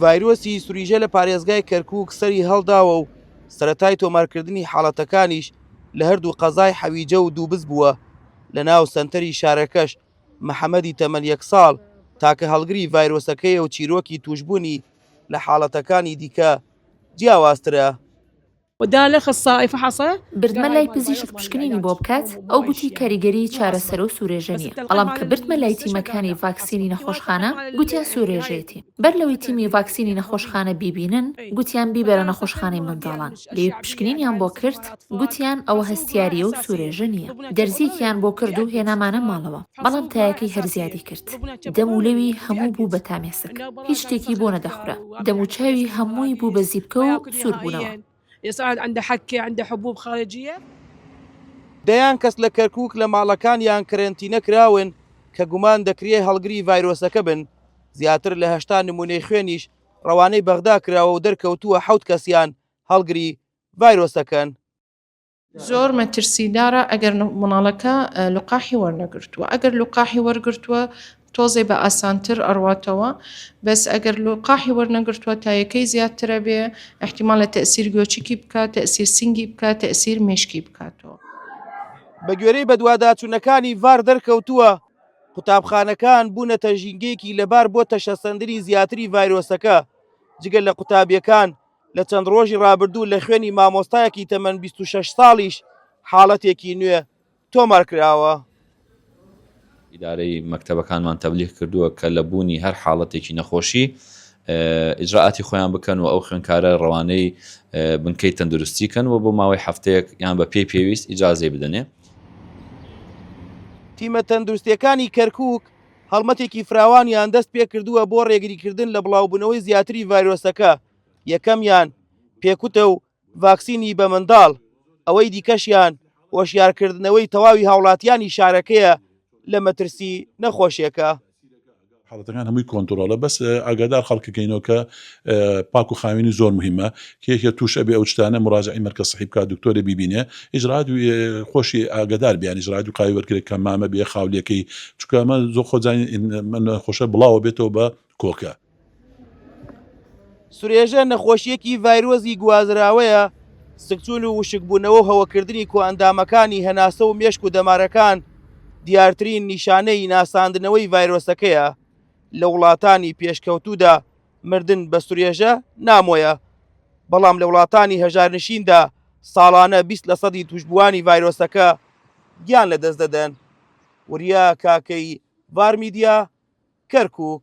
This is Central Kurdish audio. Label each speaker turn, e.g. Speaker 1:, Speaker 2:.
Speaker 1: ڤایرۆسی سوریژە لە پارێزگای کەرکووک سەری هەڵداوە و سەرەتای تۆمارکردنی حاڵەتەکانیش لە هەردوو قەزای حەویجە و دووبز بووە، لەناو سەنتەری شارەکەش محەمەدی تەمەن یەک ساڵ تاکە هەڵگری ڤایرۆسەکەیە و چیرۆکی تووشبوونی لە حاڵەتەکانی دیکە جیاوازترە.
Speaker 2: بردمە لای پزیشک پشکنینی بۆ بکات، ئەو گوتی کاریگەریی چارەسەرە و سوورێژە نییە، بەڵام کە بردمە لای تیمەکانی ڤاکسینی نەخۆشخانە گوتیان سوورێژەیەتی، بەر لەوەی تیمی ڤاکسینی نەخۆشخانە بیبینن گوتیان بیبەرە نەخۆشخانەی منداڵان، لەوێ پشکنینیان بۆ کرد گوتیان ئەوە هەستیارییە و سوورێژە نییە، دەرزییەکیان بۆ کرد و هێنامانە ماڵەوە، بەڵام تایەکەی هەر زیادی کرد، دەم و لێوی هەموو بوو بە تامێسک، هیچ شتێکی بۆ نەدەخورا، دەم و چاوی هەمووی بوو بە زیپکە و سوور بوونەوە.
Speaker 1: دەیان کەس لە کەرکووک لە ماڵەکانیان کرەنتینە کراون کە گومان دەکرێ هەڵگری ڤایرۆسەکە بن، زیاتر لە 80 نموونەی خوێنیش ڕەوانەی بەغدا کراوە و دەرکەوتووە حەوت کەسیان هەڵگری ڤایرۆسەکەن.
Speaker 3: زۆر مەترسیدارە ئەگەر منداڵەکە لقاحی وەرنەگرتووە ئەگەر لقاحی وەرگرتووە تۆزێ بە ئاسانتر ئەڕواتەوە بەس ئەگەر لقاحی وەرنەگرتووە تایەکەی زیاترە بێ احتیمال لە تەسیر گۆچکی بکات تەسیر سنگی بکات تەسیر مێشکی بکاتەوە.
Speaker 1: بە گوێرەی بەدواداچوونەکانی ڤار دەرکەوتووە، قوتابخانەکان بوونەتە ژینگەیەکی لەبار بۆ تەشەسەندنی زیاتری ڤایرۆسەکە، جگە لە قوتابییەکان لە چەند ڕۆژی ڕابردوو لە خوێنی مامۆستایەکی تەمەن 26 ساڵیش حاڵەتێکی نوێ تۆمارکراوە.
Speaker 4: ئیدارەی مەکتەبەکانمان تەبلیغ کردووە کە لە بوونی هەر حاڵەتێکی نەخۆشی ئیجرائاتی خۆیان بکەن و ئەو خوێندکارە ڕەوانەی بنکەی تەندروستی کەن و بۆ ماوەی هەفتەیەک یان بە پێی پێویست ئیجازەی بدەنێ.
Speaker 1: تیمە تەندروستییەکانی کەرکووک هەڵمەتێکی فراوانیان دەست پێکردووە بۆ ڕێگریکردن لە بڵاوبوونەوەی زیاتری ڤایرۆسەکە، یەکەمیان پێکوتە و ڤاکسینی بە منداڵ، ئەوەی دیکەشیان هۆشیارکردنەوەی تەواوی هاوڵاتیانی شارەکەیە لە مەترسی نەخۆشیەکە.
Speaker 5: حاڵەتەکان هەمووی کۆنتڕۆڵە بەس ئاگادار خەڵکەکەینەوە کە پاک و خاوێنی زۆر مهمە کە یەکێ توش ئەبێ ئەو شتانە مراجعی مەرکەز سحی بکات دکتۆرێ بیبینێ ئیجرات خۆشی ئاگادار بیان ئیجرات و قاوی وەرگرێت کە مامە بێ خاولەکەی چونکە ئەمە زۆر خۆزانین خۆشە بڵاوە بێتەوە بە کۆکە.
Speaker 1: سورێژە نەخۆشییەکی ڤایرۆزی گوازراوەیە، سکچوون و وشکبوونەوە و هەوکردنی کۆئەندامەکانی هەناسە و مێشک و دەمارەکان دیارترین نیشانەی ناساندنەوەی ڤایرۆسەکەیە، لە وڵاتانی پێشکەوتوودا مردن بە سورێژە نامۆیە، بەڵام لە وڵاتانی هەژارنشیندا ساڵانە 20 لەسەدی تووشبووانی ڤایرۆسەکە گیان لەدەست دەدەن. وریا کاکەیی، ڤار میدیا، کەرکووک.